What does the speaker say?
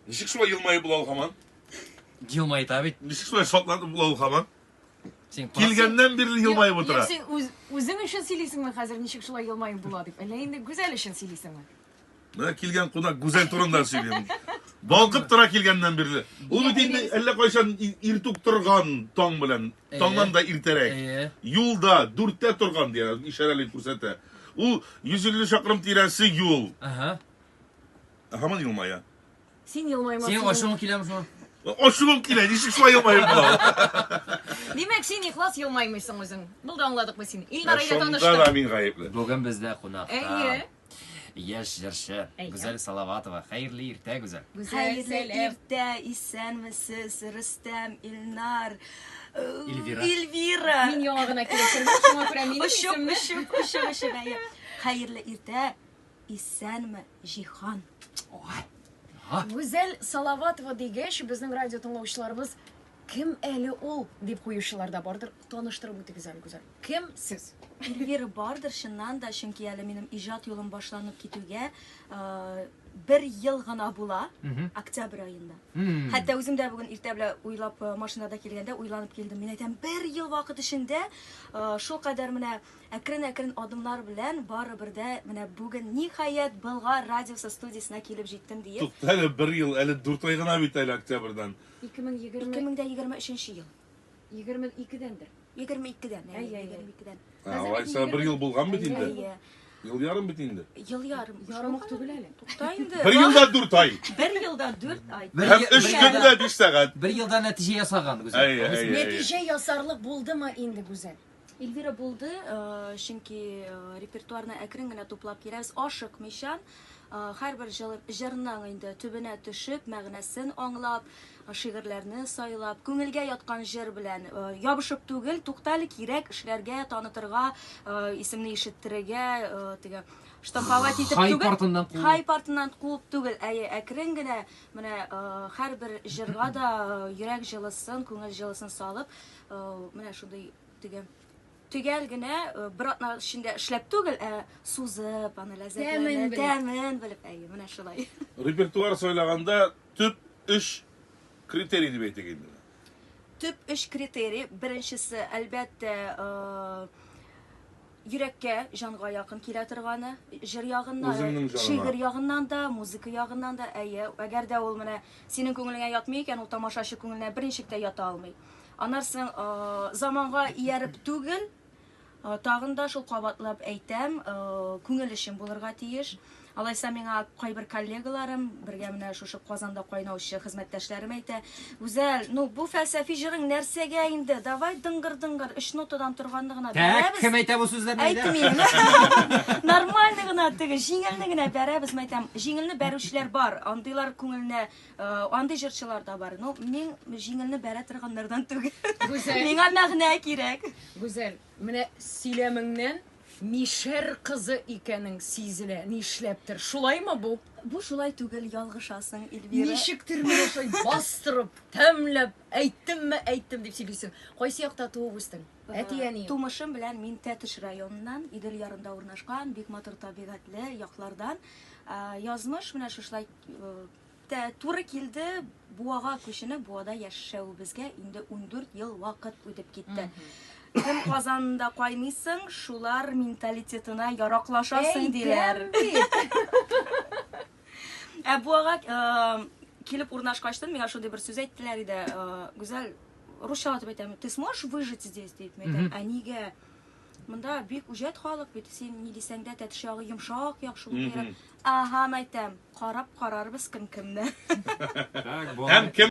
Ничек шулай елмаеп була ул һаман? Елмайта бит. Ничек шулай шатланып була ул һаман? Син Килгәннән бирле елмаеп утыра. Юк, син үз, үзең өчен сөйлисеңме хәзер, ничек шулай елмаеп була дип? Әллә инде Гүзәл өчен сөйлисеңме? Менә килгән кунак Гүзәл турында сөйлим. Балкып тора килгәннән бирле. Ул бит инде әллә кайчан иртүк торган таң белән, таңнан да иртәрәк. Юлда дүрттә торган дия ишарәли күрсәтә. Ул 150 чакрым тирәсе юл. Ага. Һаман елмая. Син елмаймасың. Синең ачуың киләме шуңа? Ачуым килә, ничек шулай елмаеп була? Димәк, син ихлас елмаймыйсың үзең. Булды, аңладык без сине. Илнар әйдә Шунда да таныштык. мин гаепле. Бүген бездә кунакта Әйе. яшь җырчы Әйе. Гүзәл Салаватова. Хәерле иртә, Гүзәл. Гүзәл, Хәерле сәлам. иртә, исәнмесез, Рөстәм, Илнар, э, Эльвира. Эльвира. Мин яңа гына килеп кердем, шуңа күрә минем Очып, исемне. очып, очып, очып, әйе. Хәерле иртә, Исәнме, Җиһан. Гүзәл Салаватова дигәч, безнең радио тыңлаучыларыбыз кем әле ул дип куючылар да бардыр. Таныштырып үтегез әле, Гүзәл. Кем сез? Эльвира бардыр, чыннан да, чөнки әле минем иҗат юлым башланып китүгә э, бер ел гына була, октябрь аенда. Хәтта үзем дә бүген иртә белән уйлап э, машинада килгәндә уйланып килдем. Мин әйтәм, бер ел вакыт эчендә э, шул кадәр менә Әкрен-әкрен адымнар белән барыбер дә менә бүген, ниһаять, Болгар радиосы студиясенә килеп җиттем диеп. Тукта әле, бер ел, әле дүрт ай гына бит әле октябрьдән. 2020. 2023 ел. 22-дәндер. 22-дән, әйе, Әйе, әйе. 22-дән. Ә, алайса бер ел булган бит инде. Әйе. Ел ярым бит инде. Ел ярым. Ярым ук түгел әле. Тукта инде. Бер елда дүрт ай. Бер елда дүрт ай. Бер Һәм ел- өч бер көн елда- дә биш сәгать. Бер елда нәтиҗә ясаган Гүзәл. Әйе, әйе, әйе. Нәтиҗә ясарлык булдымы инде, Гүзәл? Эльвира булды, чөнки репертуарны әкрен генә туплап киләбез, ашыкмыйча, һәрбер җырның инде төбенә төшеп, мәгънәсен аңлап, шигырьләрне сайлап, күңелгә яткан җыр белән ябышып түгел, туктале, кирәк эшләргә, танытырга, исемне ишеттерергә, теге штамповать итеп Хайп түгел. артыннан куып. Хайп артыннан куып түгел, әйе, әкрен генә менә һәрбер җырга да йөрәк җылысын, күңел җылысын салып, менә шундый теге төгәл генә э, бер атна эчендә эшләп түгел, ә сузып, аны ләззәтләнеп, тәмен белеп, әйе, менә шулай. Репертуар сайлаганда төп өч критерий дип әйтик инде. Төп өч критерий, беренчесе, әлбәттә, э, йөрәккә, җанга якын килә торганы, җыр ягыннан, Үзеңнең җаныңа. шигырь ягыннан да, музыка ягыннан да, әйе. Әгәр дә ул менә синең күңелеңә ятмый икән, ул тамашачы күңеленә берничек тә ята алмый. Аннан соң заманга ияреп түгел, тагын да шул кабатлап әйтәм, күңел өчен булырга тиеш. Алайса миңа кайбер коллегаларым, бергә менә шушы Казанда кайнаучы хезмәттәшләрем әйтә, Гүзәл, ну бу фәлсәфи җырың нәрсәгә инде? Давай дыңгыр-дыңгыр, өч нотадан торганны гына Так, бәрәбез. кем әйтә бу сүзләрне? Әйтмим. Нормальный гына теге, җиңелне генә бәрәбез, мәйтәм. Җиңелне бәрүчеләр бар, андыйлар күңеленә Э, андый җырчылар да бар. Ну, мин җиңелне бәрә торганнардан түгел. Гүзәл. Миңа мәгънә кирәк. Гүзәл, менә сөйләмеңнән мишәр кызы икәнең сизелә, нишләптер. Шулаймы бу? Бу шулай түгел, ялгышасың, Эльвира. Ничектер менә шулай бастырып, тәмләп, әйттемме, әйттем дип сөйлисең. Кайсы якта туып үстең? Э, Әти-әниең? Тумышым белән мин Тәтеш районыннан, Идел ярында урнашкан, бик матур табигатьле яклардан. Э, язмыш менә шушылай Тә туры килде, Буага күченеп, Буада яшәвебезгә инде 14 ел вакыт үтеп китте. Кем Казанда кайныйсың, шулар менталитетына яраклашасың диләр. Ә Буага э, килеп урнашкачтын миңа шундый бер сүз әйттеләр иде. Э, Гүзәл, русчалатып әйтәм, ты сможешь выжить здесь, дип мин әйтәм. Ә нигә? Монда бик үҗәт халык бит, син ни дисәң дә, Тәтеш ягы йомшак як шул кирәк. Ага, мәйтәм, карап карарбыз кем кемне. Так, Һәм кем